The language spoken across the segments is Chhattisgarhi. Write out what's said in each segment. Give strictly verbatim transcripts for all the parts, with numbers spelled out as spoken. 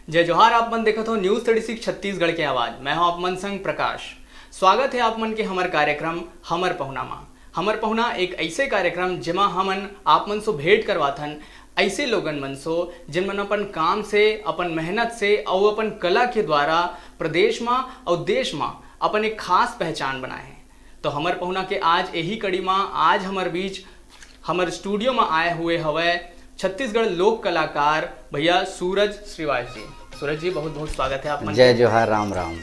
जय जोहार, आप मन देखत हो News Thirty Six छत्तीसगढ़ के आवाज। मैं हूं आप मन संग प्रकाश। स्वागत है आप मन के हमर कार्यक्रम हमर पहुना मा। हमर पहुना एक ऐसे कार्यक्रम, जेमा हमन आप मन सो भेंट करवाथन ऐसे लोगन मन सो, जिन मन अपन काम से, अपन मेहनत से अउ अपन कला के द्वारा प्रदेश मा अउ देश मा अपन एक खास पहचान बनाए हैं। तो हमर पहुना के आज यही कड़ी मा आज हमर बीच, हमर स्टूडियो मा आए हुए हवय छत्तीसगढ़ लोक कलाकार भैया सूरज श्रीवास जी। सूरज जी, बहुत बहुत स्वागत है आप मन जय के। जोहार, राम राम।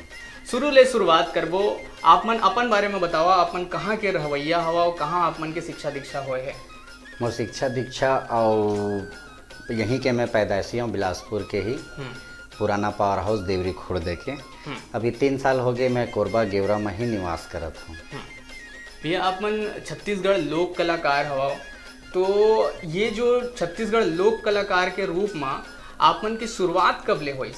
शुरू ले शुरुआत करबो, आप मन अपन बारे में बतावा, आप मन कहाँ के रहवैया हवा अउ कहाँ आप मन के शिक्षा दीक्षा होए है? मोर शिक्षा दीक्षा अउ यहीं के मैं पैदाइशी हूँ, बिलासपुर के ही, हम्म। पुराना पावर हाउस देवरी खुर्द के। हम्म। अभी तीन साल हो गए मैं कोरबा गेवरा में ही निवास करत हूँ। हम्म। भैया, आप मन छत्तीसगढ़ लोक कलाकार हवा, तो ये जो छत्तीसगढ़ लोक कलाकार के रूप में आप मन की शुरुआत कब ले होइस?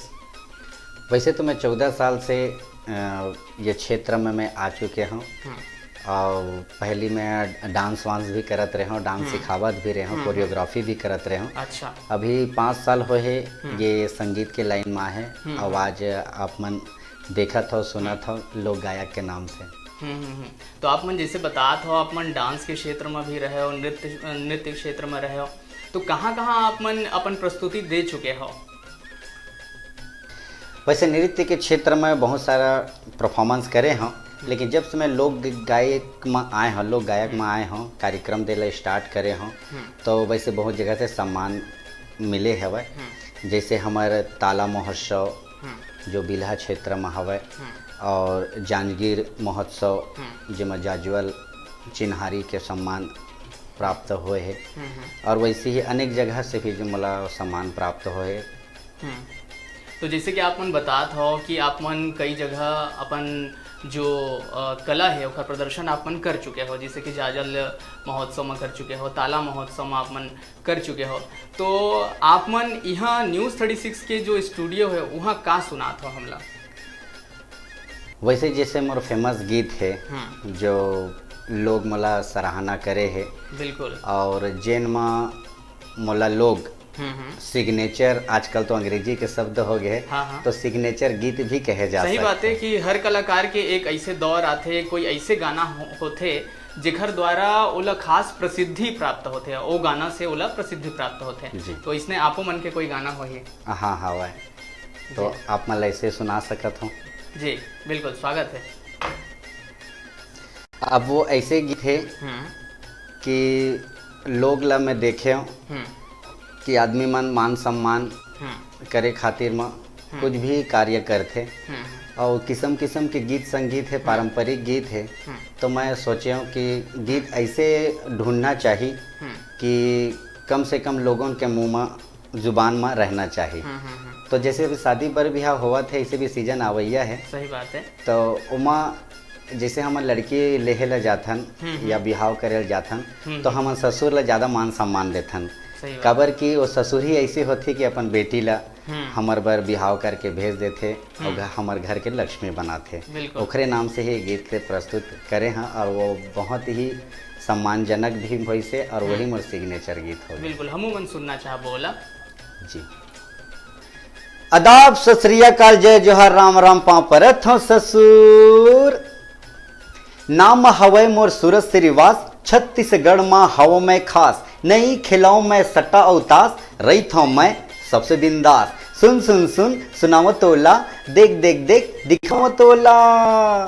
वैसे तो मैं चौदह साल से, अ, ये क्षेत्र में मैं आ चुके हूँ। हम्म। और पहली मैं डांस वांस भी करत रहे हूँ, डांस हम्म। सिखावत भी रहे हूँ, हम्म, हम्म। कोरियोग्राफी भी करत रहे हूँ। अच्छा। अभी पाँच साल होए हे हम्म। ये संगीत के लाइन में आहे। हम्म, और हम्म। आज आप मन देखत हो, सुनत हो लोक गायक के नाम से। हम्म, हम्म, हम्म। तो आप मन जैसे बतात हो, आप मन डांस के क्षेत्र में भी रहे हो, नृत्य, नृत्य क्षेत्र में रहे हो, तो कहाँ-कहाँ आप मन अपन प्रस्तुति दे चुके हो? वैसे नृत्य के क्षेत्र में बहुत सारा परफॉर्मेंस करे हूँ, लेकिन जब से मैं लोक गायक में आए हूँ, लोक गायक में आए हूँ, कार्यक्रम देला स्टार्ट करे हूँ, हम्म। तो वैसे बहुत जगह से सम्मान मिले हवय। हम्म। जैसे हमर ताला महोत्सव, हम्म। जो बिल्हा क्षेत्र में हवय, हम्म। और जांजगीर महोत्सव, हम्म। जेमा जाजवल चिन्हारी के सम्मान प्राप्त होए हे, हम्म, हम्म। और वैसे ही अनेक जगह से भी जो मोला सम्मान प्राप्त होए हे। हम्म। तो जैसे कि आप मन बतात हो कि आप मन कई जगह अपन जो, अ, कला है, ओकर प्रदर्शन आप मन कर चुके हो, जैसे कि जाजल महोत्सव में कर चुके हो, ताला महोत्सव में आप मन कर चुके हो, तो आप मन यहाँ न्यूज़ थर्टी सिक्स के जो स्टूडियो है, वहाँ का सुनात हो हमला? वैसे जैसे मोर फेमस गीत है, हम्म। जो लोग मोला सराहना करे है, बिल्कुल। और जेन मा मोला लोग हम्म, हम्म। सिग्नेचर, आजकल तो अंग्रेजी के शब्द हो गए, हाँ, हाँ। तो सिग्नेचर गीत भी कहे जा सही बात सकते है हैं। कि हर कलाकार के एक ऐसे दौर आथे, कोई ऐसे गाना हो-, होथे, जेकर द्वारा ओला खास प्रसिद्धि प्राप्त होथे, ओ गाना से ओला प्रसिद्धि प्राप्त होथे। जी। तो इसने आपो मन के कोई गाना होही? हाँ, हवय। तो जी। आप मन ला ऐसे सुना सकत हो। जी, बिल्कुल, स्वागत है। अब वो ऐसे गीत है हम्म। कि लोग ला मैं देखे हूँ हम्म। कि आदमी मन मान सम्मान हम्म। करे खातिर म हम्म। कुछ भी कार्य करथे हम्म। और किस्म किस्म के गीत संगीत है, हम्म। पारंपरिक गीत है, हम्म। तो मैं सोचे हूँ कि गीत ऐसे ढूंढना चाहिए हम्म। कि कम से कम लोगों के मुंह में, जुबान में रहना चाहिए। हम्म, हम्म, हम्म। तो जैसे अभी शादी बर बिहाव होवत है, इसे भी सीजन आवैया है। सही बात है। तो ओमा जैसे हमन लड़की लेहे ला जाथन हम्म, हम्म। या बिहाव करे ला जाथन, हम्म, तो हम्म। हमन ससुर ला ज्यादा मान सम्मान देथन। सही बात। काबर कि वो ससुर ही ऐसे होथे कि अपन बेटी ला हम्म। हमर बर बिहाव करके भेज देथे और हम्म। घ-, हमर घर के लक्ष्मी बनाथे। बिल्कुल। ओखरे नाम से ही गीत के प्रस्तुत करे हैं और वो बहुत ही सम्मानजनक भी होइसे और हम्म। वही मोर सिग्नेचर गीत हो गया। बिल्कुल, हमू मन सुनना चाहबो ओला। जी। आदाब, सत श्री अकाल, जय जोहार, राम राम, पाँव परत हौं ससुर। नाम हवय मोर सूरज श्रीवास, छत्तीसगढ़ मा हवं मैं खास। नइ खेलौं मैं सट्टा अउ तास, रहिथौं मैं सबसे बिंदास। सुन, सुन, सुन, सुनावं तोला, देख, देख, देख, दिखावं तोला।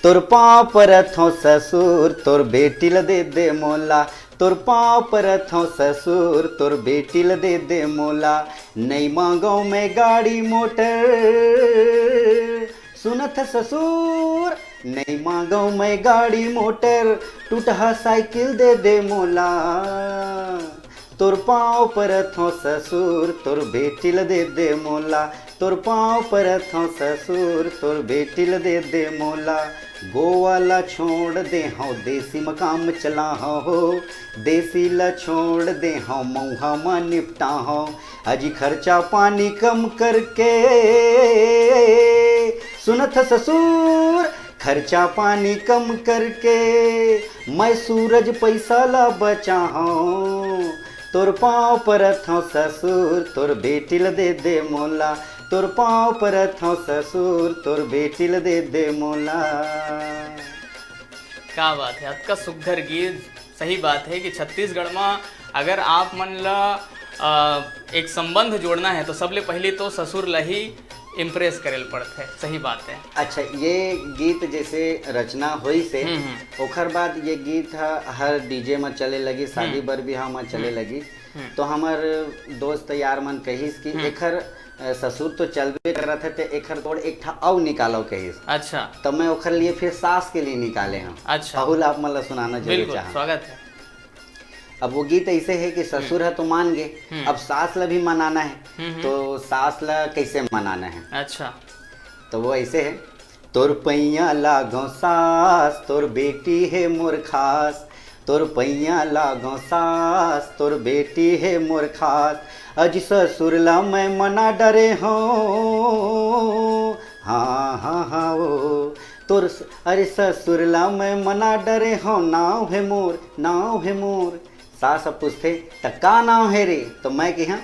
तोर पाँव परत हौं ससुर, तोर बेटी ल दे दे मोला। तोर पाँव परत हौं ससुर, तोर बेटी ल दे दे मोला। नइ मांगौं मैं गाड़ी मोटर, सुनत ससुर, नइ मांगौं मैं गाड़ी मोटर, टूटहा साइकिल दे दे मोला। तोर पाँव परत हौं ससुर, तोर बेटी ल दे दे मोला। तोर पाँव परत हौं ससुर, तोर बेटी ल दे दे मोला। गोवा ला छोड़ दे हौं, देसी म काम चलाहौं हो। देसी ला छोड़ दे हौं, मउहा म निपटाहौं। अजी खर्चा पानी कम करके, सुनत ससुर, खर्चा पानी कम करके, मैं सूरज पैसा ला बचाहौं। तोर पाँव परत हौं ससुर, तोर बेटी ल दे दे मोला। तोर पाँव परत हंव ससुर, तोर बेटी ल दे दे मोला। का बात है, अतका सुघर गीत। सही बात है कि छत्तीसगढ़ में अगर आप मन ला, अ, एक संबंध जोड़ना है, तो सबले पहले तो ससुर ला ही इम्प्रेस करे ल पड़थे। सही बात है। अच्छा, ये गीत जैसे रचना होइस हे, हम्म, हम्म। ओखर बाद ये गीत ह हर डीजे में चले लगी, शादी हम्म। बर बिहाव में चले हम्म। लगी। हम्म। तो हमर दोस्त यार मन कहिस कि हम्म। एखर, अ, ससुर तो चलबे करत हे, ते एखर तोड़ एक ठा अउ निकालो कहिस। अच्छा। तो मैं ओखर लिए फिर सास के लिए निकाले हंव। अच्छा। अहू ला आप मन ला सुनाना जरूर बिल्कुल, चाहंव। स्वागत है। अब वो गीत ऐसे है कि ससुर हम्म। है तो मान गए, हम्म। अब सास ला भी मनाना है, हम्म, हम्म। तो सास ला कैसे मनाना है? अच्छा। तो वो ऐसे है, तोर पैया लागो सास, तोर बेटी है मोर खास, तोर पैया लागो सास, तोर बेटी है मोर खास, अजी ससुर ला मैं मना डरे हंव, हाँ, हाँ, हाँ, ओ, तोर स-, अरे ससुर ला मैं मना डरे हंव, नाव है मोर, नाव है मोर। सास अब पूछथे, "त का नाव हे रे?" तो मैं कहा,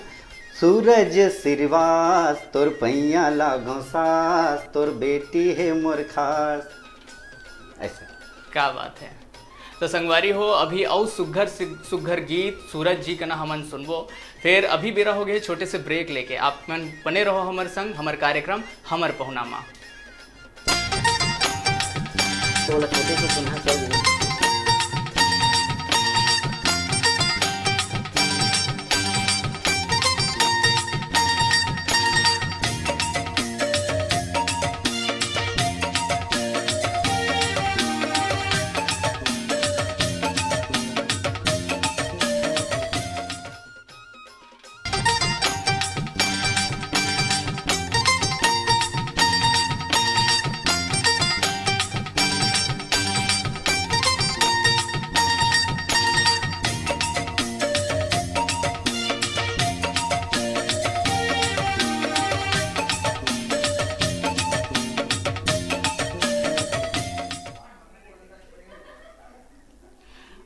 "सूरज श्रीवास, तोर पैया लागो सास, तोर बेटी हे मोर खास।" ऐसा। का बात है। तो संगवारी हो, अभी अउ सुघर सि-, सुघर गीत सूरज जी के ना हमन सुनबो। फिर अभी बेरा हो गए छोटे से ब्रेक लेके। आप मन बने रहो हमर संग, हमर कार्यक्रम हमर पहुना मा। तो ओला छोटे से सुनहा चल दीजिए।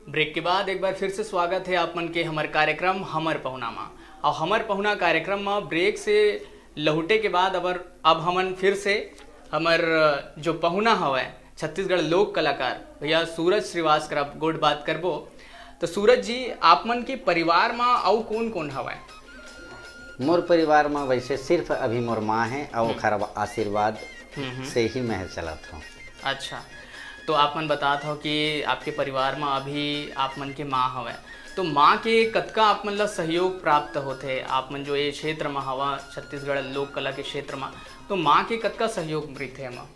ब्रेक के बाद एक बार फिर से स्वागत है आप मन के हमर कार्यक्रम हमर पहुना मा। और हमर पहुना कार्यक्रम मा ब्रेक से लहुटे के बाद अब, अब हमन फिर से हमर जो पहुना हवय छत्तीसगढ़ लोक कलाकार भैया सूरज श्रीवास करा गोठ बात करबो। तो सूरज जी, आप मन के परिवार मा अउ कौन कौन हवय? मोर परिवार मा वैसे सिर्फ अभी मोर माँ है और हम्म। ओखर आशीर्वाद हम्म, हम्म। से ही मैं चलत हूँ। अच्छा, तो आप मन बतात हो कि आपके परिवार मा अभी आप मन के माँ हवय, तो माँ के कतका आप मन ला सहयोग प्राप्त होथे? आप मन जो ये क्षेत्र मा हवा, छत्तीसगढ़ लोक कला के क्षेत्र मा, तो माँ के कतका सहयोग मिलथे एमा?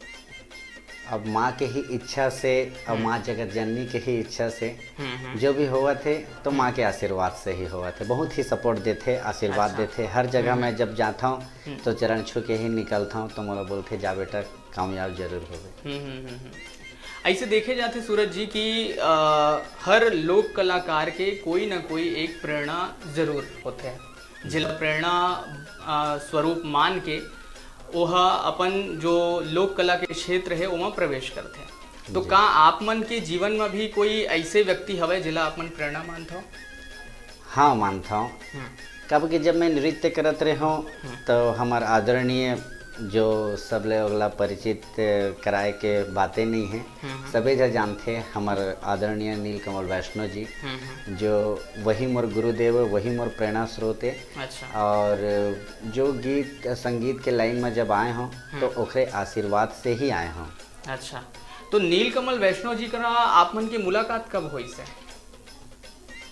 अब माँ के ही इच्छा से, और हम्म। माँ जगत जननी के ही इच्छा से हम्म, हम्म। जो भी होवत हे, तो माँ हम्म। के आशीर्वाद से ही होवत हे। बहुत ही सपोर्ट देथे, आशीर्वाद अच्छा। देथे। हर जगह हम्म। मैं जब जाता हूँ, हम्म। तो चरण छू के ही निकलता हूँ, तो मोला बोलथे, "जा बेटा, कामयाब जरूर होबे।" हम्म, हम्म, हम्म, हम्म। ऐसे देखे जाथे सूरज जी कि, अ, हर लोक कलाकार के कोई ना कोई एक प्रेरणा जरूर होथे, जेला प्रेरणा, अ, स्वरूप मान के ओहा अपन जो लोक कला के क्षेत्र हे, ओमा प्रवेश करथे। तो जी। का आप मन के जीवन में भी कोई ऐसे व्यक्ति हवय, जेला आप मन प्रेरणा मानथव? हाँ, मानथव। हम्म। काबर कि जब मैं नृत्य करत रहे हूँ, हम्म। तो हमर आदरणीय जो सबले ओला परिचित कराए के बातें नहीं है, हम्म, हम्म। सबे झन जानथे हमर आदरणीय नीलकमल वैष्णव जी, हम्म, हम्म। जो वही मोर गुरुदेव है, वही मोर प्रेरणा स्रोत है। अच्छा। और जो गीत संगीत के लाइन में जब आए हों, हम्म। तो ओकरे आशीर्वाद से ही आए हों। अच्छा, तो नीलकमल वैष्णव जी करा आप मन के मुलाकात कब होइस हे?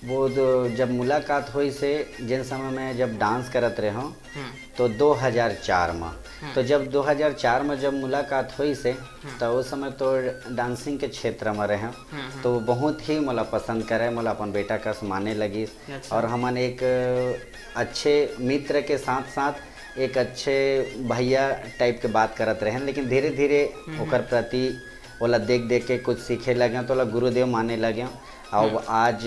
वो तो जब मुलाकात होइस हे, जिन समय मैं जब डांस करत रहे हों, हम्म। तो दो हज़ार चार में। हम्म। तो जब दो हज़ार चार में जब मुलाकात होइस हे, हम्म। तो उस समय तो डांसिंग के क्षेत्र में रहे हों। हम्म, हम्म। तो बहुत ही मोला पसंद करे, मोला अपन बेटा कस माने लगिस। अच्छा। और हमन एक अच्छे मित्र के साथ-साथ एक अच्छे भैया टाइप के बात करत रहेन, लेकिन धीरे-धीरे हम्म, ओकर हम्म। प्रति ओला देख-देख के कुछ सीखे लगे, तो ओला गुरुदेव माने लगे। और हम्म। आज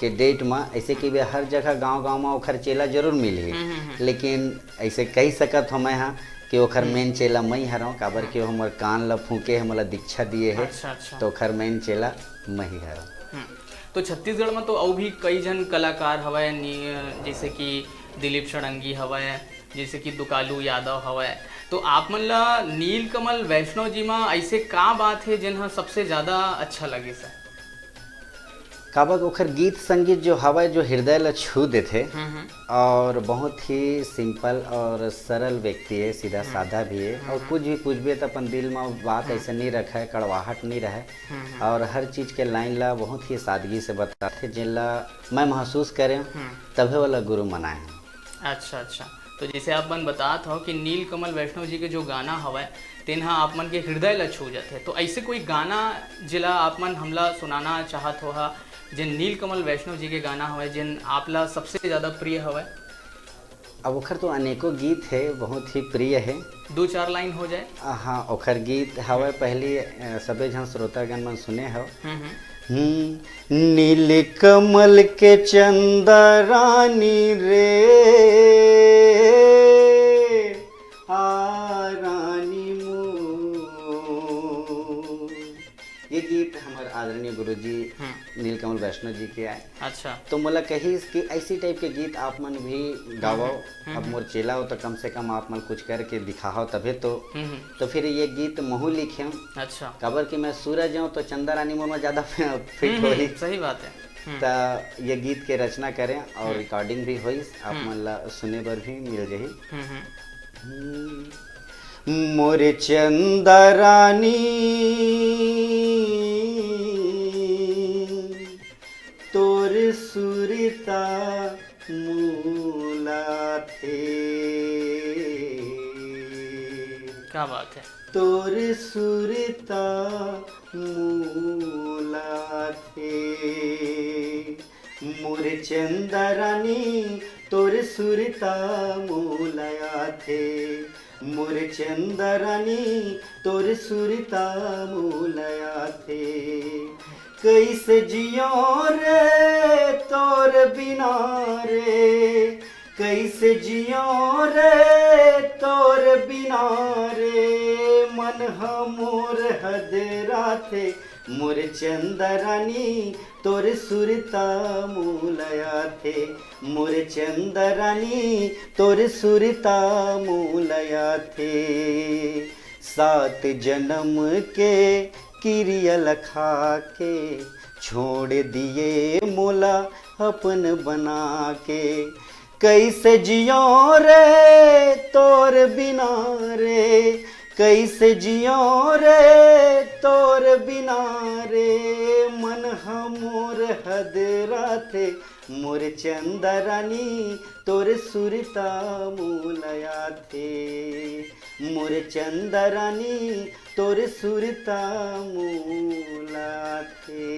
के डेट में ऐसे कि वे हर जगह गांव-गांव में ओखर चेला जरूर मिलही, हम्म, हम्म, हम्म। लेकिन ऐसे कही सकत हो मैं हा कि ओखर हम्म। मेन चेला मई हरव, काबर हम्म। कि वो हमर कान ला फूके हे, मोला दीक्षा दिए हे, अच्छा, अच्छा। तो ओखर मेन चेला मई हरव। हम्म। तो छत्तीसगढ़ में तो अउ भी कई झन कलाकार हवय, नि-, जैसे कि दिलीप षडंगी हवय, जैसे कि दुकालू यादव हवय, तो आप मन ला नीलकमल वैष्णव जी मा ऐसे का बात हे जेन ह सबसे ज्यादा अच्छा लगिस हे? काबर ओखर गीत संगीत जो हवय, जो हृदय ला छू देथे। हम्म, हम्म। और बहुत ही सिंपल और सरल व्यक्ति है, सीधा साधा भी है। और कुछ भी पूछबे तो अपन दिल में बात ऐसे नहीं रखे, कड़वाहट नहीं रहे। और हर चीज के लाइन ला बहुत ही सादगी से बताथे, जेला मैं महसूस करे हूँ, तभे वाला गुरु मनाए हूँ। अच्छा, अच्छा। तो जैसे आप मन बतात हो कि नीलकमल वैष्णव जी के जो गाना हवय, तेन ह आप मन के हृदय ला छू जाथे, तो ऐसे कोई गाना जेला आप मन हमला सुनाना चाहत हो हा, जे नीलकमल वैष्णव जी के गाना हवय, जेन आप ला सबसे ज्यादा प्रिय हवय? अब ओखर तो अनेकों गीत है, बहुत ही प्रिय है। दो चार लाइन हो जाए। हाँ, ओखर गीत हवय पहली, अ, सबे झन श्रोतागण मन सुने हव। हम्म, हम्म। हम्म, नील कमल के चंदा रानी रे, आ रानी मोर। ये गीत हमर आदरणीय गुरुजी हम्म। नीलकमल वैष्णव जी के आए। अच्छा। तो मोला कहिस कि ऐसी टाइप के गीत आप मन भी गावव। अब मोर चेला हो तो कम से कम आप मन कुछ करके दिखाओ तभे तो। हम्म, हम्म। तो फिर ये गीत महू लिखेंव। अच्छा। काबर कि मैं सूरज हूँ तो चंदा रानी मोर में ज्यादा फिट हम्म, होही। सही बात है। हम्म। त ये गीत के रचना करें और रिकॉर्डिंग भी होइस, आप मन ला सुने बर भी मिल जाही। हम्म, हम्म। मोर चंदा रानी तोर सुरता मोला थे। क्या बात है। तोर सुरता मोला थे। मोर चंदा रानी तोर सुरता मोला थे। मोर चंदा रानी तोर सुरता मोला थे। कैसे जियो रे तोर बिना रे, कैसे जियो रे तोर बिना रे, मन ह मोर हदराथे। मोर चंदा रानी तोर सुरता मोला आथे। मोर चंदा रानी तोर सुरता मोला आथे। सात जनम के किरिया ल खा के छोड़ दिए मोला अपन बना के। कैसे जियो रे तोर बिना रे, कैसे जियो रे तोर बिना रे, मन ह मोर हदराथे। मोर चंदा रानी तोर सुरता मोला आथे। मोर चंदा रानी तोर सुरता मोला आथे।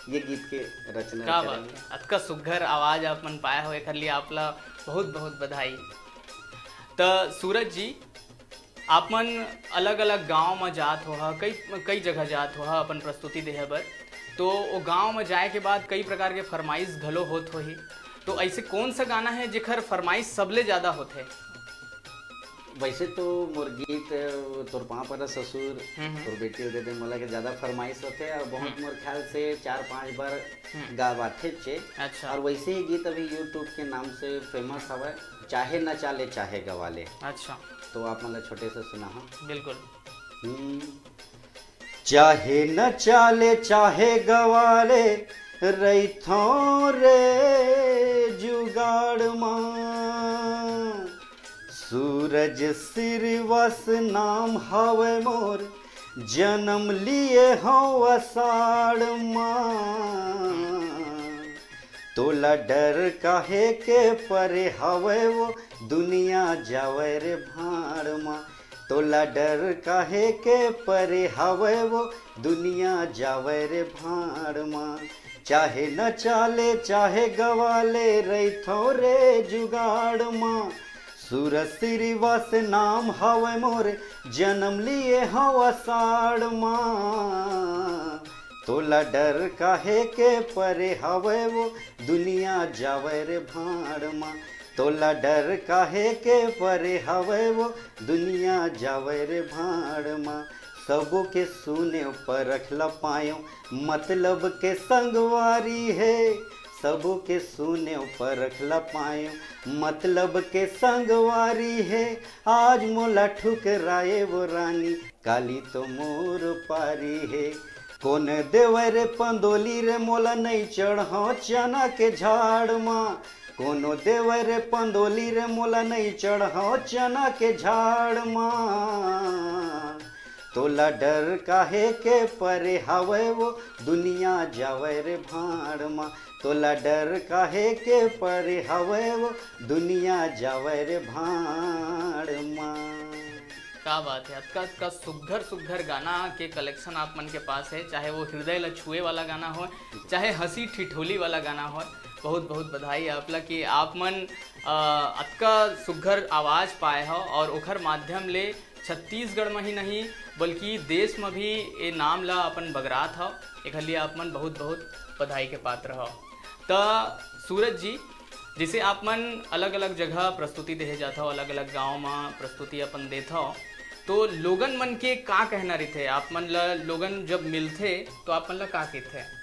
ये गीत के रचना क्या करेंव। बात है, अतका सुघर आवाज आप मन पाए हो, एकर लिए आप ला बहुत बहुत बधाई। त सूरज जी, आप मन अलग-अलग गांव म जात हो हा, कई, कई जगह जात हो हा अपन प्रस्तुति देहे बर, तो ओ गांव म जाए के बाद कई प्रकार के फरमाइश घलो होत होही, तो ऐसे कौन सा गाना है जेकर फरमाइश सबले ज्यादा होथे? वैसे तो मोर गीत, अ, तोर पाँव परा ससुर, हम्म, हम्म। तोर बेटी ल दे दे मोला के ज्यादा फरमाइश होथे और बहुत मोर ख्याल से चार पांच बार हम्म। गावाथे चे। अच्छा। और वैसे ही गीत अभी YouTube के नाम से फेमस हवय, चाहे नचा ले चाहे गवा ले। अच्छा। तो आप मन ला छोटे से सुनाहूं। बिल्कुल। हम्म। चाहे नचा ले चाहे गवा ले, रहिथों रे जुगाड़ मा। सूरज श्रीवास नाम हवय मोर, जन्म लिए हंव अषाढ़ मा। तोला डर काहे के परे हवय वो, दुनिया जावय रे भाड़ मा। तोला डर काहे के परे हवय वो, दुनिया जावय रे भाड़ मा। चाहे नचा ले चाहे गवा ले, रहिथों रे जुगाड़ मा। सूरज श्रीवास नाम हवय मोर, जन्म लिए हंव अषाढ़ मा। तोला डर काहे के परे हवय वो, दुनिया जावय रे भाड़ मा। तोला डर काहे के परे हवय वो, दुनिया जावय रे भाड़ मा। सबो के सुनेंव परख ल पाएंव, मतलब के संगवारी हे। सबो के सुनेव परख ल पाएव, मतलब के संगवारी हे। आज मोला ठुकराए वो रानी, काली तो मोर पारी हे। कोन देवय रे पंदोली रे, मोला नइ चढ़ाव चना के झाड़ मा। कोनो देवय रे पंदोली रे, मोला नइ चढ़ाव चना के झाड़ मा। तोला डर काहे के परे हवय वो, दुनिया जावय रे भाड़ मा। तोला डर काहे के परे हवय वो, दुनिया जावय रे भाड़ मा। का बात है, अतका अतका सुग्घर सुग्घर गाना के कलेक्शन आप मन के पास है, चाहे वो हृदय ला छुए वाला गाना हो, चाहे हंसी ठिठोली वाला गाना हो। बहुत बहुत बधाई आप ला कि आप मन अ, अतका सुग्घर आवाज पाए हो और ओखर माध्यम ले छत्तीसगढ़ में ही नहीं बल्कि देश में भी ए नाम ला अपन बगरात हो। एखर लिए आप मन बहुत बहुत बधाई के पात्र हो। त सूरज जी, जैसे आप मन अलग अलग जगह प्रस्तुति देहे जात हो, अलग अलग गांव में प्रस्तुति अपन देत हो, तो लोगन मन के का कहना रहिथे? आप मन ला लोगन जब मिलथे तो आप मन ला का कहिथे?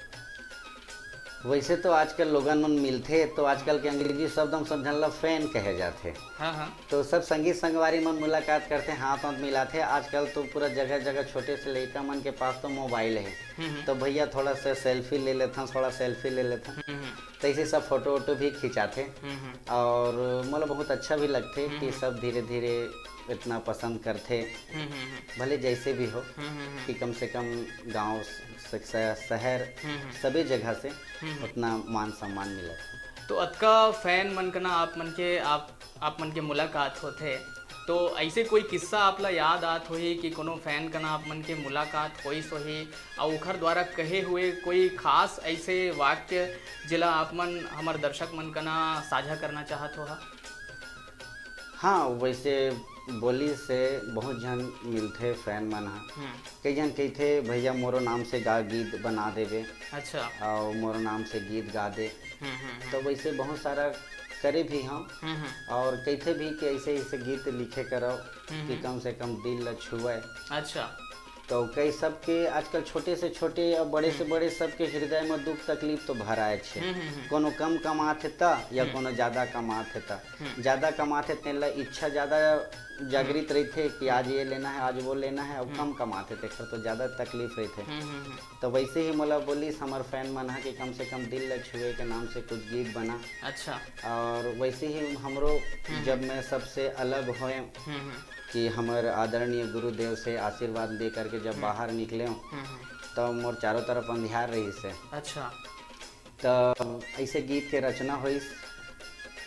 वैसे तो आजकल लोगन मन मिलथे तो आजकल के अंग्रेजी शब्द हम सब झन ला फैन कहे जाथे। हाँ, हाँ। तो सब संगी संगवारी मन मुलाकात करथे, हाथ वाथ मिलाथे। आजकल तो पूरा जगह जगह छोटे से लइका मन के पास तो मोबाइल है। हम्म, हम्म। तो भैया थोड़ा सा सेल्फी ले लेथन, थोड़ा सेल्फी ले लेथन। हम्म, हम्म। तो ऐसे सब फोटो वोटो भी खिंचाथे। हम्म, हम्म। और मोला बहुत अच्छा भी लगथे हम्म, कि हम्म। सब धीरे धीरे इतना पसंद करथे। हम्म, हम्म, हम्म। भले जैसे भी हो, हम्म, हम्म, हम्म। कि कम से कम गांव, स-, स-, शहर, हम्म, हम्म। सभी जगह से हम्म, हम्म। उतना मान सम्मान मिलत है। तो अतका फैन मन के ना आप मन के, आप, आप मन के मुलाकात होथे, तो ऐसे कोई किस्सा आप ला याद आत होही कि कोनो फैन के ना आप मन के मुलाकात होइस होही, अउ ओखर द्वारा कहे हुए कोई खास ऐसे वाक्य जेला आप मन हमर दर्शक मन के ना साझा करना चाहत हो हा? हाँ, वैसे बोली से बहुत झन मिलथे फैन मन ह। हम्म। कई झन कहिथे, "भैया मोरो नाम से गा गीत बना देबे।" अच्छा। और मोरो नाम से गीत गा दे। हम्म, हम्म, हम्म। तो वैसे बहुत सारा करे भी हम। हम्म, हम्म। और कहिथे भी कि ऐसे, ऐसे गीत लिखे करव हम्म, कि हम्म। कम से कम दिल ल छुए। अच्छा। तो कई सबके आजकल छोटे से छोटे और बड़े से हम्म। बड़े सबके हृदय में दुख तकलीफ तो भराए छे। हम्म, हम्म, हम्म। कोनो कम कमात हे त या हम्म। कोनो ज्यादा कमात हे त। हम्म। ज्यादा कमात हे तेन ला इच्छा ज्यादा जागृत हम्म। रहिथे कि आज ये लेना है, आज वो लेना है, और हम्म। कम कमात हे तेखर तो ज्यादा तकलीफ रहिथे। हम्म, हम्म, हम्म। तो वैसे ही मोला बोलिस हमर फैन मन ह कि कम से कम दिल ला छुए के नाम से कुछ गीत बना। अच्छा। और वैसे ही हमरो हम्म, जब हम्म। मैं सबसे अलग होए हम्म, हम्म। कि हमर आदरणीय गुरुदेव से आशीर्वाद ले करके जब हम्म। बाहर निकले हूँ, हम्म, हम्म। तब मोर चारों तरफ अंधियार रहिस हे। अच्छा। तो ऐसे गीत के रचना होइस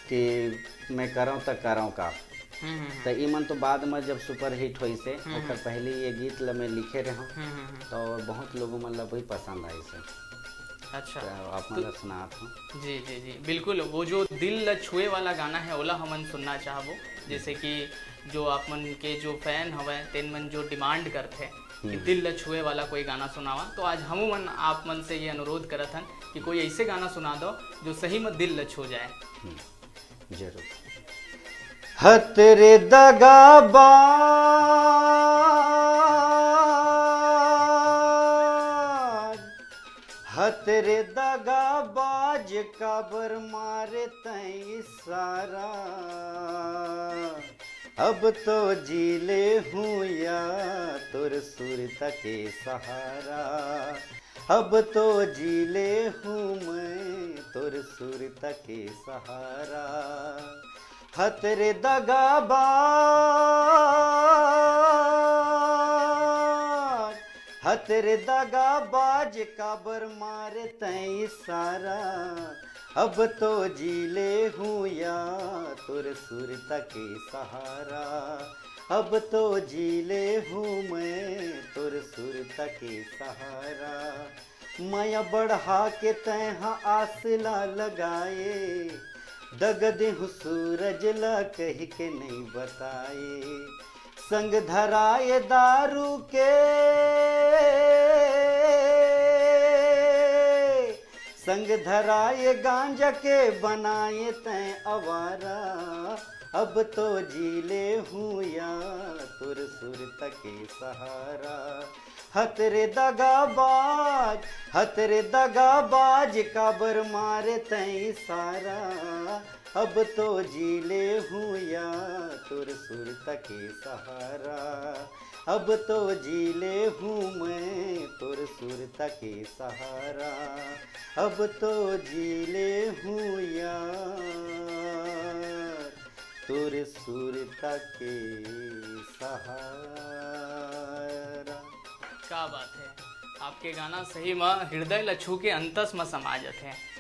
कि मैं करौं त करौं का। हम्म, हम्म, हम्म। तो ई मन तो बाद में जब सुपरहिट होइस हे, हम्म, ओकर हम्म। पहले ये गीत ल मैं लिखे रहूँ, हम्म, हम्म, हम्म। तो बहुत लोगों मन ला वही पसंद आइस हे। अच्छा। तो आप मन तो ला सुनात हूँ। जी, जी, जी, बिल्कुल। वो जो दिल ल छुए वाला गाना है, ओला हमन सुनना चाहबो। जैसे कि जो आप मन के जो फैन हवय, तेन मन जो डिमांड करथे कि हम्म। दिल ल छुए वाला कोई गाना सुनावा, तो आज हमू मन आप मन से ये अनुरोध करत हन कि कोई ऐसे गाना सुना दो जो सही में दिल ल छू जाए। हम्म, जरूर। हत रे दगाबाज, हत रे दगाबाज, काबर मारे तैं इशारा? अब तो जी ले हूँ या तोर सुरता के सहारा, अब तो जी ले हूँ मैं तोर सुरता के सहारा। हत रे दगाबाज, हत रे दगाबाज, काबर मारे तैं इशारा? अब तो जी ले हूँ या तोर सुरता के सहारा, अब तो जी ले हूँ मैं तोर सुरता के सहारा। मया बढ़ा के तैं ह आस ला लगाए, दग देहूँ सूरज ला कहि के नइ बताए। संग धराए दारू के, संग धराए गांजा के, बनाए तैं आवारा। अब तो जी ले हूँ या तोर सुरता के सहारा। हत रे दगाबाज, हत रे दगाबाज, काबर मारे तैं इशारा। अब तो जी ले हूँ या तोर सुरता के सहारा। अब तो जी ले हूँ मैं तोर सुरता के सहारा। अब तो जी ले हूँ यार तोर सुरता के सहारा। का बात है, आपके गाना सही म हृदय ल छू के अंतस म समा जथे।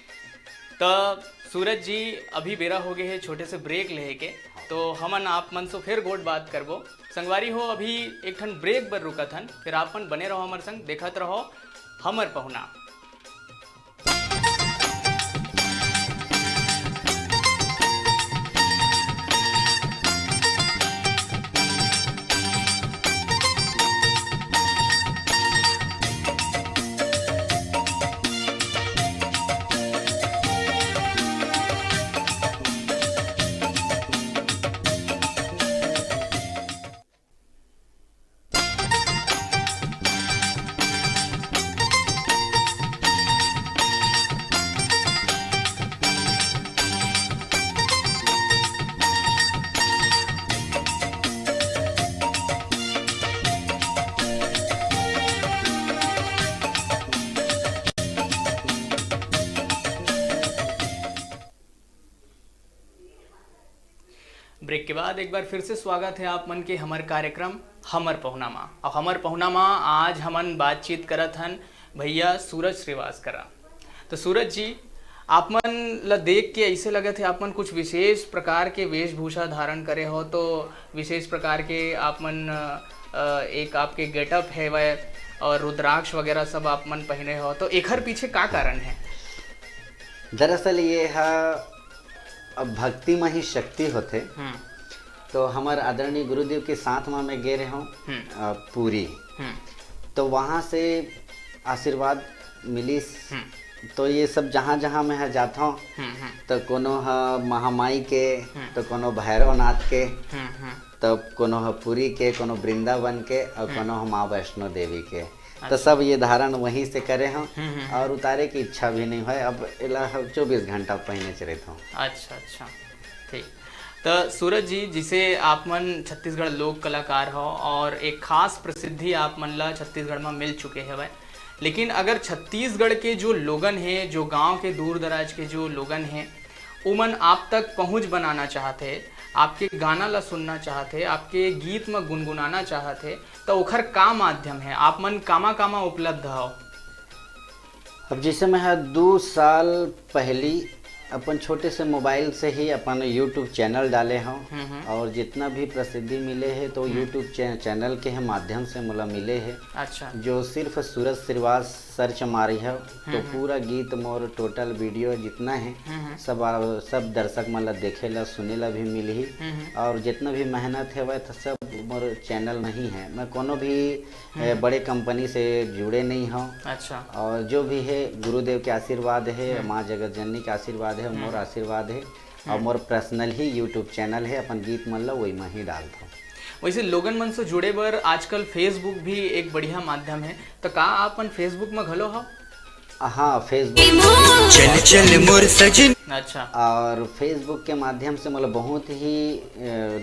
त सूरज जी, अभी बेरा हो गए है छोटे से ब्रेक लेहे के, तो हमन आप मन से फिर गोठ बात करबो। संगवारी हो, अभी एक ठन ब्रेक बर रुकत हन, फिर आप मन बने रहो हमर संग, देखत रहो हमर पहुना। ब्रेक के बाद एक बार फिर से स्वागत है आप मन के हमर कार्यक्रम हमर पहुना मा। और हमर पहुना मा आज हमन बातचीत करत हन भैया सूरज श्रीवास करा। तो सूरज जी, आप मन ला देख के ऐसे लगत है आप मन कुछ विशेष प्रकार के वेशभूषा धारण करे हो, तो विशेष प्रकार के आप मन, अ, एक आपके गेटअप है वह, और रुद्राक्ष वगैरह सब आप मन पहने हो, तो एखर पीछे का कारण है? दरअसल ये है, अब भक्ति में ही शक्ति होते। हम्म। तो हमर आदरणीय गुरुदेव के साथ में मैं गे रहे हूँ, हम्म। अ, पूरी। हम्म। तो वहाँ से आशीर्वाद मिलिस। हम्म। तो ये सब जहाँ जहाँ मैं ह जाता हूँ, हम्म, हम्म। तो कोनो ह महामाई के, हम्म। तो कोनो भैरवनाथ के, हम्म, हम्म। तो कोनो ह पुरी के, कोनो वृंदावन के, और हम्म। कोनो ह माँ वैष्णो देवी के। तो अच्छा। सब ये धारण वहीं से करे हम, हम्म, हम्म, हम्म। और उतारे की इच्छा भी नहीं है। अब एला हम चौबीस घंटा पहने च रहता हूँ। अच्छा, अच्छा, ठीक। तो सूरज जी, जिसे आप मन छत्तीसगढ़ लोक कलाकार हो और एक खास प्रसिद्धि आप मन ला छत्तीसगढ़ में मिल चुके हवय, लेकिन अगर छत्तीसगढ़ के जो लोगन हे, जो गांव के दूर दराज के जो लोगन हे, उमन आप तक पहुंच बनाना चाहत हे, आपके गाना ला सुनना चाहत हे, आपके गीत में गुनगुनाना चाहत हे, तो ओखर का माध्यम हे? आप मन कामा कामा उपलब्ध हव? अब जैसे मैं ह दू साल पहली अपन छोटे से मोबाइल से ही अपन YouTube चैनल डाले हूँ, हम्म, हम्म। और जितना भी प्रसिद्धि मिले है तो हम्म। YouTube चै-, चैनल के ही माध्यम से मोला मिले है। अच्छा। जो सिर्फ सूरज श्रीवास सर्च मारी है तो हम्म, हम्म। पूरा गीत मोर टोटल वीडियो जितना है हम्म, हम्म। सब आ, सब दर्शक मन ला देखे ला सुने ला भी मिलही। हम्म, हम्म। और जितना भी मेहनत है वह तो सब मोर चैनल में ही है। मैं कोनो भी ए, हम्म। बड़े कंपनी से जुड़े नहीं हूँ। अच्छा। और जो भी है गुरुदेव के आशीर्वाद है, हम्म। माँ जगत जननी के आशीर्वाद है, मोर हम्म। आशीर्वाद है, और हम्म। मोर पर्सनल ही YouTube चैनल है, अपन गीत मन ला वही में ही डालता हूँ। वैसे लोगन मन से जुड़े बर आजकल Facebook भी एक बढ़िया माध्यम है, तो का आप अपन Facebook में घलो हो? हाँ, Facebook। चल चल मोर सजन। अच्छा। और Facebook के माध्यम से मतलब बहुत ही, अ,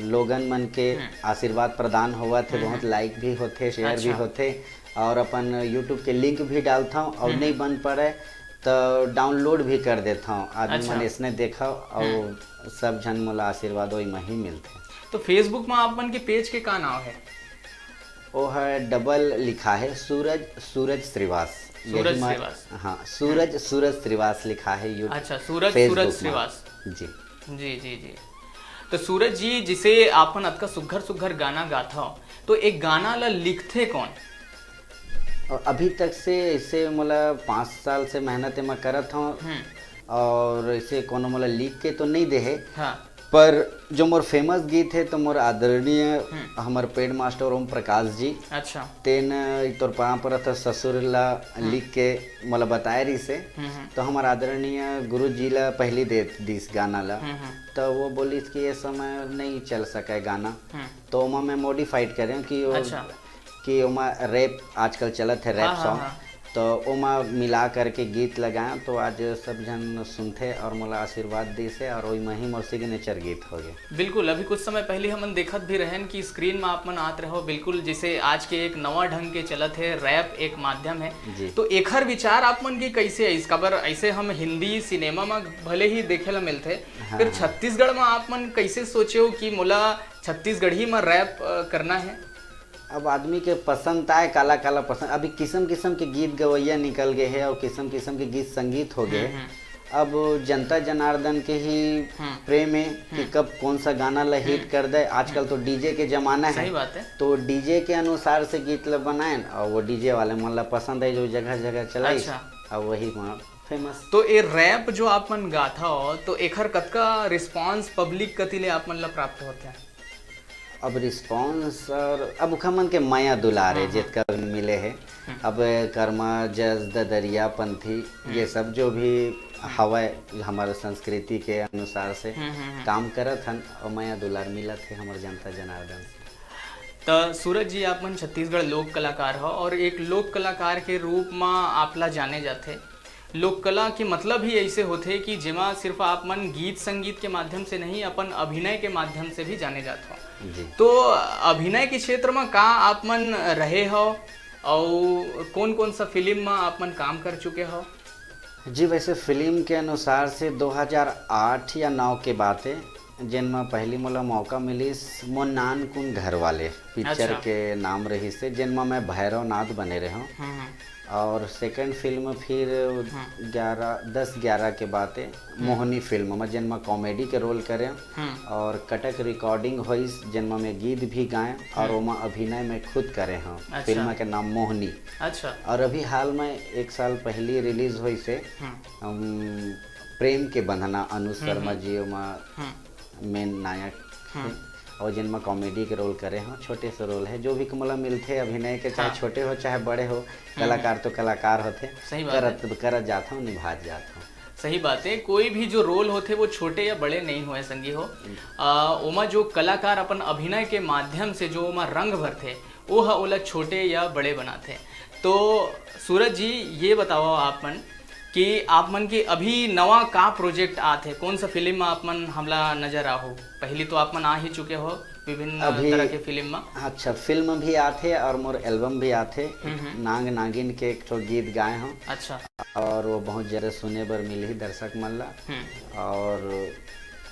लोगन मन के हम्म। आशीर्वाद प्रदान होवत हे, हम्म, बहुत हम्म। लाइक भी होथे, शेयर भी अच्छा। होथे, और अपन YouTube के लिंक भी डालता हूँ, और हम्म, नहीं हम्म। बन पड़े तो डाउनलोड भी कर देता हूँ। आदमी अच्छा। मन इसने देखा और हम्म। सब झन मोला आशीर्वाद वही में ही मिलथे। तो Facebook में आप मन के पेज के का नाम है? वो है डबल लिखा है, सूरज, सूरज श्रीवास। सूरज यही मा-, श्रीवास। हाँ, सूरज, हम्म। सूरज श्रीवास लिखा है YouTube, अच्छा, सूरज, सूरज Facebook में। श्रीवास। जी। जी, जी, जी। तो सूरज जी, जिसे आपन अतका सुघर सुघर गाना गाथव, तो एक गाना ला लिखथे कौन? और अभी तक से इसे मोला पाँच साल से मेहनत एमा करत हूँ हम्म। और इसे कोनो मोला लिख के तो नहीं दे है। हाँ। पर जो मोर फेमस गीत हे, तो मोर आदरणीय हम्म। हमर पेड मास्टर ओम प्रकाश जी, अच्छा। तेन तोर पाँव परत ससुर ला हम्म। लिख के मोला बताए रिहिस हे। हम्म, हम्म। तो हमर आदरणीय गुरु जी ला पहली दे दिस गाना ला। हम्म, हम्म। तो वो बोलिस कि ये समय नहीं चल सके गाना। हम्म। तो ओमा मैं मॉडिफाइड करे हूँ कि वो, अच्छा। कि ओमा रैप आजकल चलत हे, रैप हाँ, हाँ, सॉन्ग। हाँ। तो ओमा मिला करके गीत लगाया, तो आज सब झन सुनथे और मोला आशीर्वाद दिस हे और ओही म ही मोर सिग्नेचर गीत हो गए। बिल्कुल, अभी कुछ समय पहले हमन देखत भी रहेन कि स्क्रीन में आप मन आत रहो, बिल्कुल जैसे आज के एक नवा ढंग के चलत हे, रैप एक माध्यम है। जी। तो एखर विचार आप मन के कैसे आइस? काबर ऐसे हम हिंदी सिनेमा में भले ही देखे ला मिलथे, हाँ, फिर हाँ। छत्तीसगढ़ में आप मन कैसे सोचे हो कि मोला छत्तीसगढ़ी में रैप, अ, करना है? अब आदमी के पसंद आए, काला काला पसंद। अभी किसम किसम के गीत गवैया निकल गए हे और किसम किसम के गीत संगीत हो गए। हम्म, हम्म। अब जनता जनार्दन के ही हम्म। प्रेम हे कि हम्म। कब कौन सा गाना ला हिट हम्म। कर दे। आजकल हम्म। तो डीजे के जमाना है। सही बात है। तो डीजे के अनुसार से गीत ला बनाएन और वो डीजे वाले मन ला पसंद है, जो जगह जगह चलाइस, अच्छा। और वही वहाँ फेमस। तो ये रैप जो आप मन गाथा हो, तो एखर कतका रिस्पांस पब्लिक कति ले आप मन ला प्राप्त होथे? अब रिस्पांस और अब ओखर मन के मया दुलार हे, हम्म, हम्म। जेतका भी मिले हे। हम्म। अब कर्मा, जस, ददरिया, पंथी, हम्म। ये सब जो भी हम्म। हवय, हमर संस्कृति के अनुसार से हम्म, हम्म, हम्म। काम करत हन और मया दुलार मिलत हे हमर जनता जनार्दन से। त सूरज जी, आप मन छत्तीसगढ़ लोक कलाकार हो और एक लोक कलाकार के रूप म आप ला जाने जाथे। लोक कला के मतलब ही ऐसे होथे कि जेमा सिर्फ आप मन गीत संगीत के माध्यम से नहीं, अपन अभिनय के माध्यम से भी जाने जात हो। जी। तो अभिनय के क्षेत्र में का आप मन रहे हो, और कौन कौन सा फिल्म में आप मन काम कर चुके हो? जी, वैसे फिल्म के अनुसार से दो हज़ार आठ या नौ के बात है, जेन में पहली मोला मौका मिलिस मोर नानकुन घर वाले पिक्चर अच्छा। के नाम रहिस हे, जेन में मैं भैरवनाथ बने रहे हूँ। हम्म, हम्म। और सेकंड फिल्म फिर हम्म। ग्यारह, दस ग्यारह के बात है, हम्म। मोहनी फिल्म में, जेन में कॉमेडी के रोल करे हम्म। और कटक रिकॉर्डिंग होइस, जेन में मैं गीत भी गाए और हम्म। ओमा अभिनय मैं खुद करे हूँ। अच्छा। फिल्म के नाम मोहनी। अच्छा। और अभी हाल में एक साल पहली रिलीज होइस हे, हम्म। हम, प्रेम के बंधना, अनुज हम्म, शर्मा हम्म। जी ओमा हम्म। मेन नायक हम्म। हे। और जेन में कॉमेडी के रोल करे हो, छोटे से रोल है, जो भी मोला मिलथे अभिनय के, चाहे हाँ। छोटे हो चाहे बड़े हो, हम्म। कलाकार तो कलाकार होथे, सही बात है। करत, करत जात हूँ, निभात जात हूँ। सही बात है, कोई भी जो रोल होथे वो छोटे या बड़े नहीं होए संगी हो। हम्म। आ, ओमा जो कलाकार अपन अभिनय के माध्यम से जो ओमा रंग भरथे, वो ह ओला छोटे या बड़े बनाथे। तो सूरज जी, ये बताओ आप मन कि आप मन के अभी नवा का प्रोजेक्ट आत हे, कौन सा फिल्म में आप मन हमला नजर आहो? पहली तो आप मन आ ही चुके हो विभिन्न अभी तरह के फिल्म में। अच्छा, फिल्म भी आत हे और मोर एल्बम भी आत हे। हम्म, हम्म। नांग नागिन के एक ठो गीत गाए हूँ। अच्छा। और वो बहुत ज्यादा सुने बर मिलही दर्शक मन ला। हम्म। और,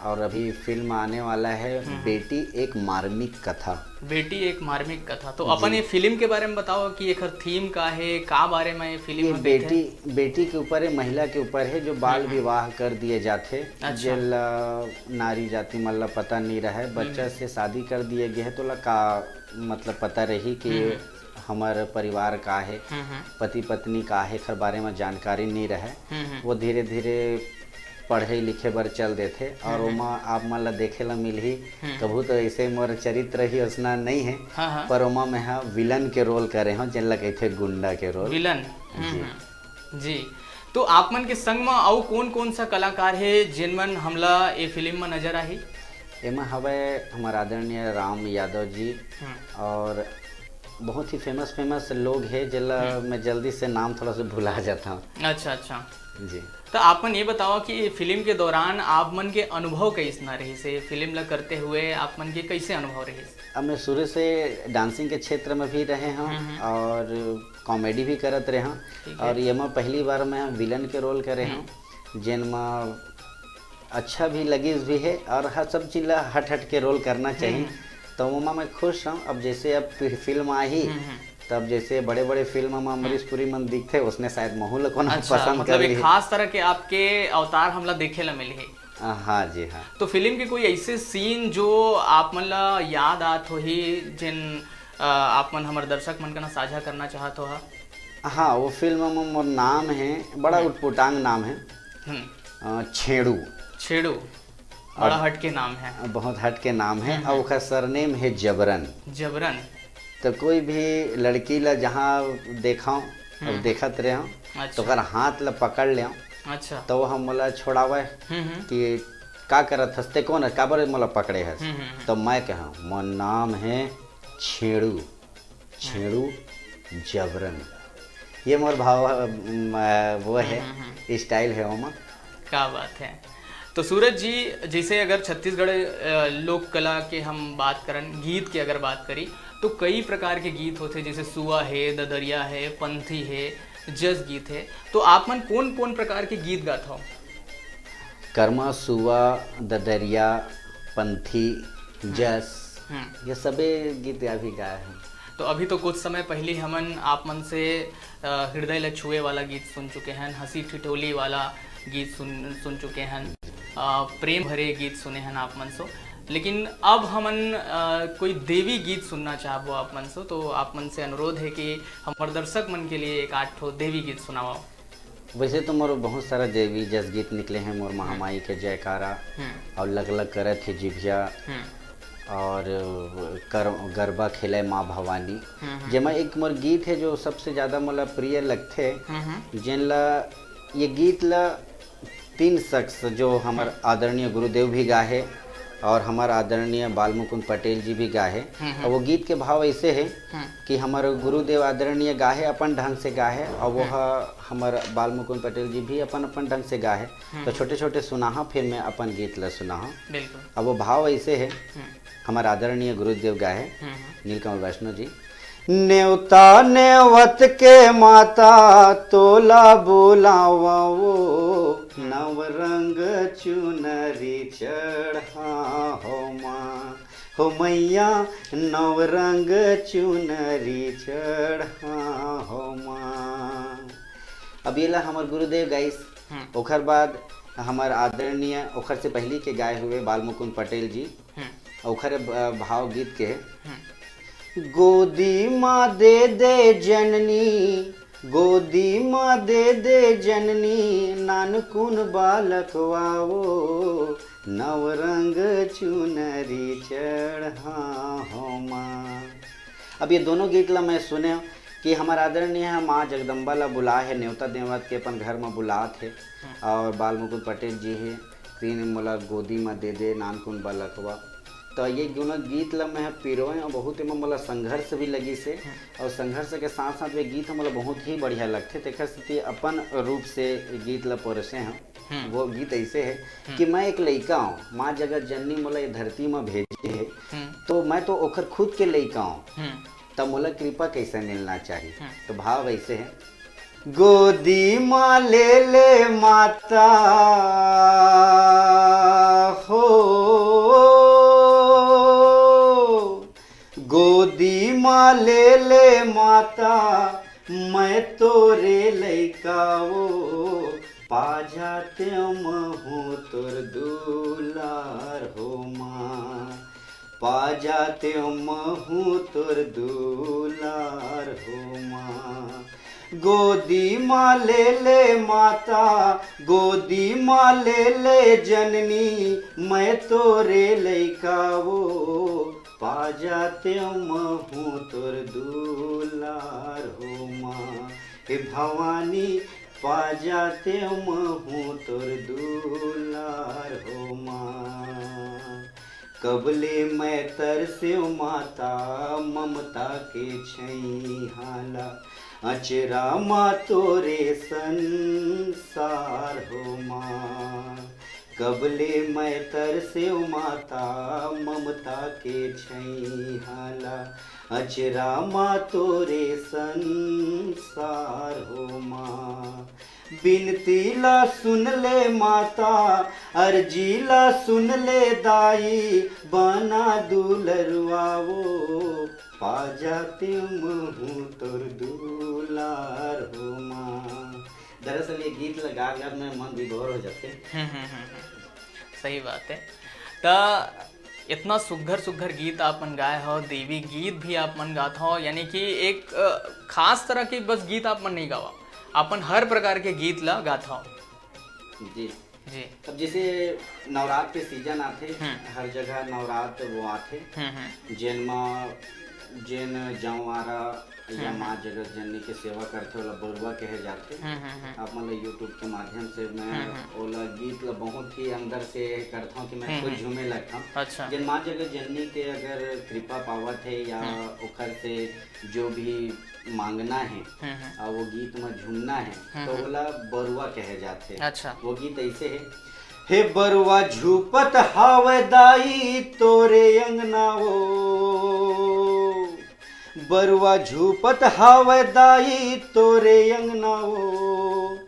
और अभी फिल्म आने वाला है हम्म। बेटी एक मार्मिक कथा। बेटी एक मार्मिक कथा। तो अपन जी। ये फिल्म के बारे में बताओ कि एकर थीम का है, का बारे में ये फिल्म ये ह कहिथे? बेटी, बेटी के ऊपर है, महिला के ऊपर है, जो बाल हम्म, हम्म। विवाह कर दिए जाथे, अच्छा। जेला नारी जाति मन ला पता नहीं रहे, बच्चा हम्म। से शादी कर दिए गए है, तो ला का मतलब पता रही कि हम्म। हमर परिवार का हे, हम्म, हम्म। पति पत्नी का हे, एखर बारे में जानकारी नहीं रहे। हम्म, हम्म। वो धीरे-धीरे पढ़े लिखे बर चल देथे और हम्म, हम्म। ओमा आप मन ला देखे ला मिलही। हम्म। कभू तो ऐसे मोर चरित्र ही उसना नहीं है, हाँ, हाँ। पर ओमा मैं हा विलन के रोल करे हूँ, जेन ला कहिथे गुंडा के रोल। विलन। हम्म, जी। हम्म। जी। तो आप मन के संग में अउ कौन-कौन सा कलाकार हे, जेन मन हमला ए फिल्म में नजर आही? एमा हवय हमर आदरणीय राम यादव जी हम्म। और बहुत ही फेमस, फेमस लोग हे, जेला हम्म। मैं जल्दी से नाम थोड़ा सा भुला जाता हूँ। अच्छा, अच्छा। जी। तो आप मन ये बताओ कि ये फिल्म के दौरान आप मन के अनुभव कैसना रहिस हे? फिल्म ला करते हुए आप मन के कैसे अनुभव रहिस? अब मैं शुरू से डांसिंग के क्षेत्र में भी रहे हूँ हम्म, हम्म। और कॉमेडी भी करत रहे हूँ ठीक है। और ये मैं पहली बार मैं विलन के रोल करे हम्म। हूँ, जेन में अच्छा भी लगिस भी है और हर सब चीज ला हट हट के रोल करना चाहिए। हम्म। तो ओमा मैं खुश हूँ। अब जैसे अब फि-, फिल्म आही, हम्म, हम्म। तब जैसे बड़े-बड़े फिल्म में अमरीश हम्म। पुरी मन दिखथे, उसने शायद महू ला कोनो अच्छा, पसंद मतलब कर एक लिही। खास तरह के आपके अवतार हमला देखे ला मिलही। आ, हाँ जी, हाँ। तो फिल्म के कोई ऐसे सीन जो आप मन ला याद आत होही, जिन, अ, आप मन हमर दर्शक मन के ना साझा करना चाहत हो हा? हाँ, वो फिल्म में मोर नाम है, बड़ा हम्म। उटपुटांग नाम है। हम्म। अ, छेड़ू। छेड़ू। बड़ा हट के नाम है। बहुत हट के नाम है। हम्म, और हम्म। ओकर सरनेम है जबरन। जबरन। तो कोई भी लड़की ला जहाँ देखाओ, अब हम्म। देखत रहे हो, अच्छा। तो ओकर हाथ ला पकड़ ले। अच्छा। तो वो हम मोला छोड़ावे हम्म, हम्म। कि का करत हस ते, कौन है, काबर मोला पकड़े हस? हम्म, हम्म, हम्म। तो मैं कहा, मोर नाम है छेड़ू, छेड़ू जबरन। ये मोर भाव, अम, वो है, हम्म, हम्म, हम्म। स्टाइल है ओमा। क्या बात है। तो सूरज जी, जैसे अगर छत्तीसगढ़, अ, लोक कला के हम बात करन, गीत के अगर बात करी, तो कई प्रकार के गीत होथे, जैसे सुआ है, ददरिया है, पंथी है, जस गीत है। तो आप मन कौन कौन प्रकार के गीत गात हो? कर्मा, सुआ, ददरिया, पंथी, हम्म। जस, हम्म। ये सबे गीत अभी गाए हैं। तो अभी तो कुछ समय पहले हमन आप मन से, अ, हृदय ल छुए वाला गीत सुन चुके हैं, हंसी ठिठोली वाला गीत सुन सुन चुके हैं, अ, प्रेम भरे गीत सुने हैं आप मन सो। लेकिन अब हमन, अ, कोई देवी गीत सुनना चाहबो आप मन सो, तो आप मन से अनुरोध है कि हमर दर्शक मन के लिए एक आठ ठो देवी गीत सुनाओ। वैसे तो मोर बहुत सारा देवी जस गीत निकले हैं, मोर महामाई के जयकारा हम्म। और लग लग करत हे जिभिया हम्म। और कर, गरबा खेले माँ भवानी। हम्म, हम्म। जेमा एक मोर गीत है जो सबसे ज्यादा मोला प्रिय लगथे, हम्म, हम्म। जेन ला, ये गीत ला तीन शख्स जो हमर हम्म। आदरणीय गुरुदेव भी गाए हे और हमर आदरणीय बाल मुकुंद पटेल जी भी गाए हे। हम्म, हम्म। और वो गीत के भाव ऐसे है हम्म। कि हमर गुरुदेव आदरणीय गाए हे, अपन ढंग से गाए हे और वो हम्म। ह-, हमर बाल मुकुंद पटेल जी भी अपन अपन ढंग से गाए हे। हम्म। तो छोटे छोटे सुनाहा, फिर मैं अपन गीत ला सुनाहा। बिल्कुल। अब वो भाव ऐसे है, हम्म। हमर आदरणीय गुरुदेव गाए हे, हम्म, हम्म। नीलकमल वैष्णव जी। नेवता नेवत के माता तोला बुलावा वो, नव रंग चुनरी चढ़ा हो माँ, हो मैया नव रंग चुनरी चढ़ा हो माँ। अब ये ला हमर गुरुदेव गाइस, हम्म। ओखर बाद हमर आदरणीय, ओखर से पहली के गाए हुए बाल मुकुंद पटेल जी, हम्म। ओखर ब-, भाव गीत के हे। हम्म। गोदी मा दे दे जननी, गोदी मा दे दे जननी, नानकुन बालकवा वो, नव रंग चुनरी चढ़ा हो माँ। अब ये दोनों गीत ला मैं सुने कि हमर आदरणीय ह माँ जगदम्बा ला बुलाए हे, नेवता देवत के अपन घर म बुलात हे, हम्म। और बाल मुकुंद पटेल जी हे, तीन मोला गोदी म दे दे नानकुन बालकवा। तो ये दोनों गीत ला मैं ह पिरोए और बहुत एमा मोला संघर्ष भी लगिस हे, हम्म। और संघर्ष के साथ साथ ये गीत ह मोला बहुत ही बढ़िया लगथे, तेकर सेती अपन रूप से गीत ला परोसे हंव। हम्म। वो गीत ऐसे है हम्म। कि मैं एक लइका हूँ, माँ जगत जननी मोला ये धरती म भेजे है, हम्म। तो मैं तो ओखर खुद के लइका हूँ, हम्म। त मोला कृपा कैसे मिलना चाहिए? हम्म। तो भाव ऐसे है, गोदी मा ले ले माता हो, गोदी मा ले ले माता, मैं तोरे लइका वो, पा जाते महूँ तोर दुलार हो माँ, पा जाते महूँ तोर दुलार हो माँ। गोदी मा ले ले माता, गोदी मा ले ले जननी, मैं तोरे लइका वो, पा जाते महूँ तोर दुलार हो माँ। हे भवानी, पा जाते महूँ तोर दुलार हो माँ। कबले मैं तरसेव माता, ममता के छैहा ला, अचरा मा तोरे संसार हो माँ। कबले मैं तरसेव माता, ममता के छैहा ला, अचरा मा तोरे संसार हो माँ। बिनती ला सुन ले माता, अर्जी ला सुन ले दाई, बना दुलरवा वो, पा जाते महूँ तोर दुलार हो माँ। दरअसल ये गीत ला गा गा मैं मन विभोर हो जाते। हम्म, हम्म, हम्म, हम्म। सही बात है। त इतना सुघर सुघर गीत आप मन गाए हो, देवी गीत भी आप मन गात हो, यानी कि एक, अ, खास तरह के बस गीत आप मन नहीं गावा, अपन हर प्रकार के गीत ला गात हो। जी। जी। अब जैसे नवरात्र के सीजन आथे, हम्म। हर जगह नवरात्र वो आथे, हम्म हम्म जेन म जेन जंवारा या हम्म। माँ जगत जननी के सेवा करथे, ओला बरुआ कहे जाथे। हम्म हम्म हम्म आप मन ला YouTube के माध्यम से मैं हम्म, हम्म। ओला गीत ला बहुत ही अंदर से करथौं कि मैं हम्म, खुद हम्म। झूमे लगथौं। अच्छा। जेन माँ जगत जननी के अगर कृपा पावत हे या हम्म। ओखर से जो भी मांगना हे हम्म हम्म और वो गीत में झूमना हे, हम्म, तो हम्म। ओला बरुआ कहे जाथे। अच्छा। वो गीत ऐसे हे, हे बरुआ झूपत हावय दाई तोरे अंगना वो, बरुआ झूपत हावय दाई तोरे अंगना वो,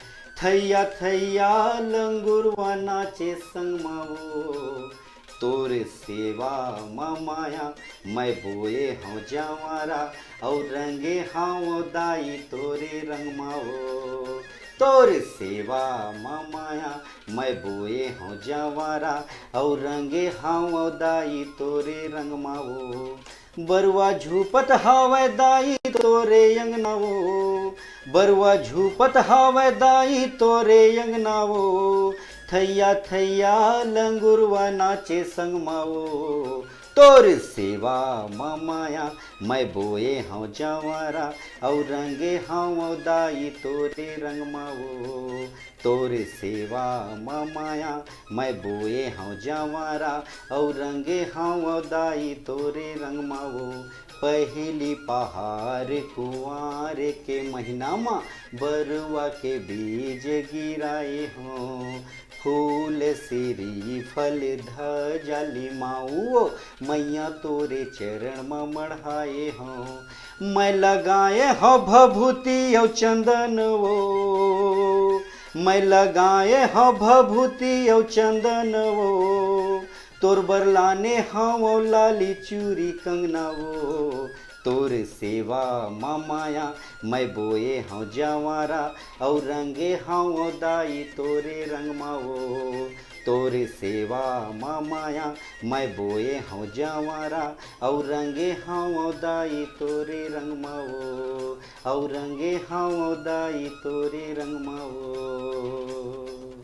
थैया थैया लंगुरवा नाचे संगमा वो, तोर सेवा म माया मैं बोए हौं जंवारा, अउ रंगे हौं दाई तोरे रंगमा वो। तोर सेवा म माया मैं बोए हौं जंवारा, अउ रंगे हौं दाई तोरे रंगमा वो। बरुआ झूपत हावय दाई तोरे अंगना वो, बरुआ झूपत हावय दाई तोरे अंगना वो, थैया थैया लंगुरवा नाचे संगमा वो। तोर सेवा म माया मैं बोए हौं जंवारा, अउ रंगे हौं दाई तोरे रंगमा वो। तोर सेवा म माया मैं बोए हौं जंवारा, अउ रंगे हौं दाई तोरे रंगमा वो। पहिली पहार कुंवार के महीना म बरुआ के बीज गिराए हौं, फूल सिरी फल ध्वजा लिमाऊ मैया तोरे चरण म मढ़ाए हौं। मैं लगाए हौं भभूति अउ चंदन वो, मैं लगाए हौं भभूति अउ चंदन वो, तोर बर लाने हौं लाली चूरी कंगना वो। तोर सेवा म माया मैं बोए हौं जंवारा, अउ रंगे हौं दाई तोरे रंगमा वो। तोर सेवा म माया मैं बोए हौं जंवारा, अउ रंगे हौं दाई तोरे रंगमा वो, अउ रंगे हौं दाई तोरे रंगमा वो।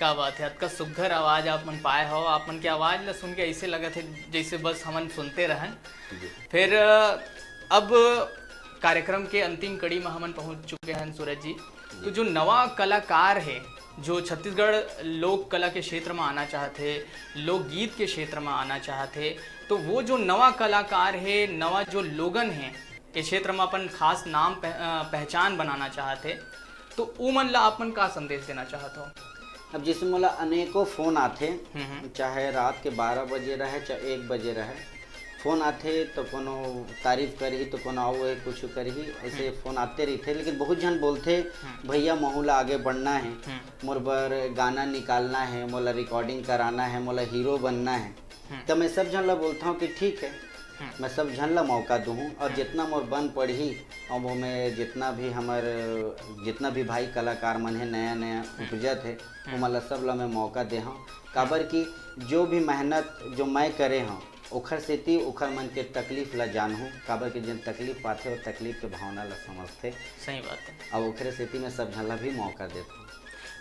का बात है, अतका सुघर आवाज आप मन पाए हो। आप मन के आवाज ला सुन के ऐसे लगत है जैसे बस हमन सुनते रहन। जी। फिर अ, अब कार्यक्रम के अंतिम कड़ी में हमन पहुंच चुके हैं सूरज जी। तो जो नवा कलाकार है, जो छत्तीसगढ़ लोक कला के क्षेत्र में आना चाहत है, लोकगीत के क्षेत्र में आना चाहत है, तो वो जो नवा कलाकार है, नवा जो लोगन है, ये क्षेत्र में अपन खास नाम पह, अ, पहचान बनाना चाहत है, तो उमन ला अपन का संदेश देना चाहत हो? अब जैसे मोला अनेकों फोन आथे, हम्म, हम्म। चाहे रात के बारह बजे रहे, चाहे एक बजे रहे, फोन आथे तो कोनो तारीफ करही, तो कोनो आओ है कुछ करही, ऐसे फोन आते रहिथे। लेकिन बहुत झन बोलथे, भैया महू ला आगे बढ़ना है, हम्म। मोर बर गाना निकालना है, मोला रिकॉर्डिंग कराना है, मोला हीरो बनना है। हम्म। तो मैं सब झन ला बोलता हूँ कि ठीक है, हम्म। मैं सब झन ला मौका दूँ और जितना मोर बन पड़ही, और वो मैं जितना भी हमर, जितना भी भाई कलाकार मन है, नया नया उपजत है, वो मन ला सब ला मैं मौका दे हूँ। काबर कि जो भी मेहनत जो मैं करे हूँ, ओखर सेती ओखर मन के तकलीफ ला जानहूँ, काबर कि जेन तकलीफ पाथे, वो तकलीफ के भावना ला समझथे। सही बात है। अब ओखरे सेती मैं सब झन ला भी मौका देता हूँ।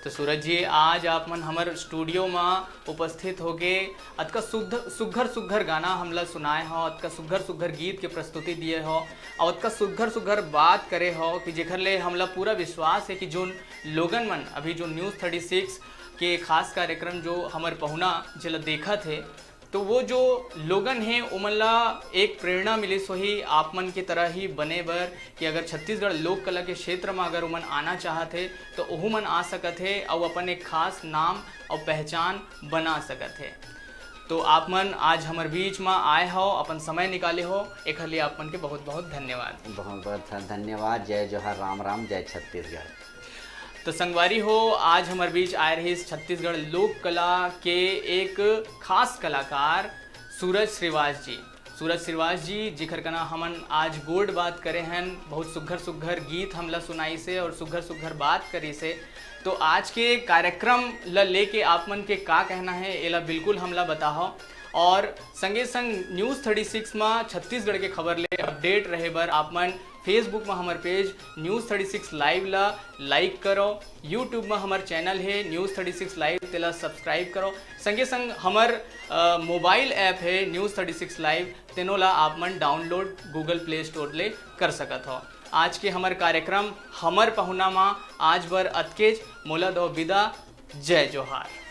तो सूरज जी, आज आप मन हमर स्टूडियो में उपस्थित होके अतका शुद्ध, सुघर सुघर गाना हमला सुनाए हो, अतका सुघर सुघर गीत के प्रस्तुति दिए हो, और अतका सुघर सुघर बात करे हो कि जेखर ले हमला पूरा विश्वास है कि जोन लोगन मन अभी जो न्यूज़ थर्टी सिक्स के खास कार्यक्रम जो हमर पहुना जेला देखत है, तो वो जो लोगन है, ओमन ला एक प्रेरणा मिलिस होही आप मन के तरह ही बने बर, कि अगर छत्तीसगढ़ लोक कला के क्षेत्र में अगर ओमन आना चाहत है, तो ओहू मन आ सकत है और अपन एक खास नाम और पहचान बना सकत है। तो आप मन आज हमर बीच में आए हो, अपन समय निकाले हो, एखर लिए आप मन के बहुत बहुत धन्यवाद। बहुत बहुत धन्यवाद। जय जोहार, राम राम, जय छत्तीसगढ़। तो संगवारी हो, आज हमर बीच आए रहिस छत्तीसगढ़ लोक कला के एक खास कलाकार सूरज श्रीवास जी। सूरज श्रीवास जी, जेकर कना हमन आज गोठ बात करे हन, बहुत सुघर सुघर गीत हमला सुनाइस हे और सुघर सुघर बात करिस हे। तो आज के कार्यक्रम ल लेके आप मन के का कहना है, एला बिल्कुल हमला बताओ। और संगे संग News thirty six म छत्तीसगढ़ के खबर ले update रहे बर आप मन Facebook म हमर page News thirty six Live ला like करो, YouTube म हमर channel हे News thirty six Live, तेला subscribe करो। संगे संग हमर, अ, mobile app हे News thirty six Live, तेनो ला आप मन download Google Play Store ले कर सकत हो। आज के हमर कार्यक्रम हमर पहुना म आज बर अतकेच। मोला दो विदा। जय जोहार।